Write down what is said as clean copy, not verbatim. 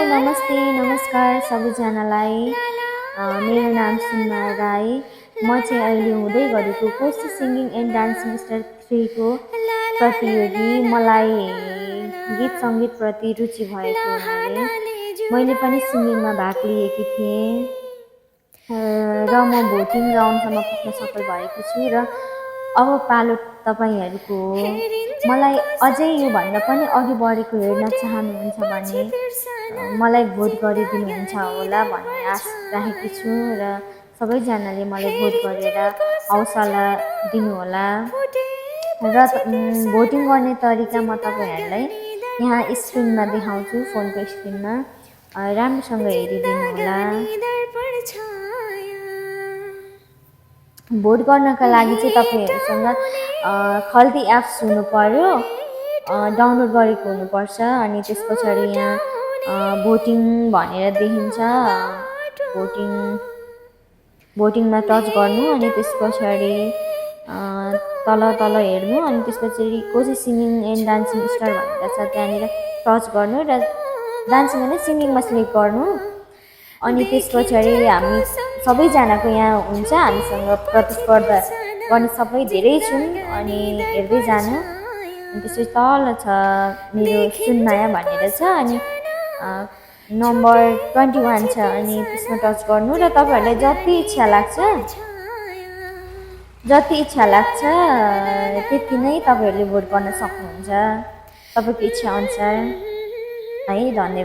नमस्ते नमस्कार सबैजनालाई। मेरो नाम सुन्ना राई। म चाहिँ अहिले हुँदै गरेको Koshi singing and dancing star 3 को प्रतियोगी। मलाई गीत सङ्गीतप्रति रुचि भएको हुनाले मैले पनि सिङ्गिङमा भाग लिएकी थिएँ र म भोटिङ राउन्डसम्म पुग्न सफल भएको छु र अब पालो तपाईहरूको हो। मलाई अझै योभन्दा पनि अघि बढेको हेर्न चाहनुहुन्छ भने मलाई भोट गरिदिनुहुन्छ होला भन्ने आश राखेकी छु र सबैजनाले मलाई भोट गरेर हौसला दिनुहोला। र भोटिङ गर्ने तरिका म तपाईँहरूलाई यहाँ स्क्रिनमा देखाउँछु, फोनको स्क्रिनमा राम्रोसँग हेरिदिनु होला। भोट गर्नका लागि चाहिँ तपाईँहरूसँग खल्ती एप्स हुनु पर्यो, डाउनलोड गरेको हुनुपर्छ। अनि त्यस पछाडि यहाँ भोटिङ भनेर देखिन्छ, भोटिङमा टच गर्नु अनि त्यस पछाडि तल तल हेर्नु अनि त्यस पछाडि Koshi singing and dancing star भनेर छ त्यहाँनिर टच गर्नु र डान्सिङ होइन सिङ्गिङमा सिलेक्ट गर्नु। अनि त्यस पछाडि हामी सबैजनाको यहाँ हुन्छ, हामीसँग प्रतिस्पर्धा गर्ने सबै धेरै छौँ अनि हेर्दै जानु। अनि त्यसपछि तल छ मेरो सुनमाया भनेर छ अनि नम्बर 21 छ अनि त्यसमा टच गर्नु र तपाईँहरूलाई जति इच्छा लाग्छ त्यति नै तपाईँहरूले भोट गर्न सक्नुहुन्छ, तपाईँको इच्छा अनुसार है। धन्यवाद।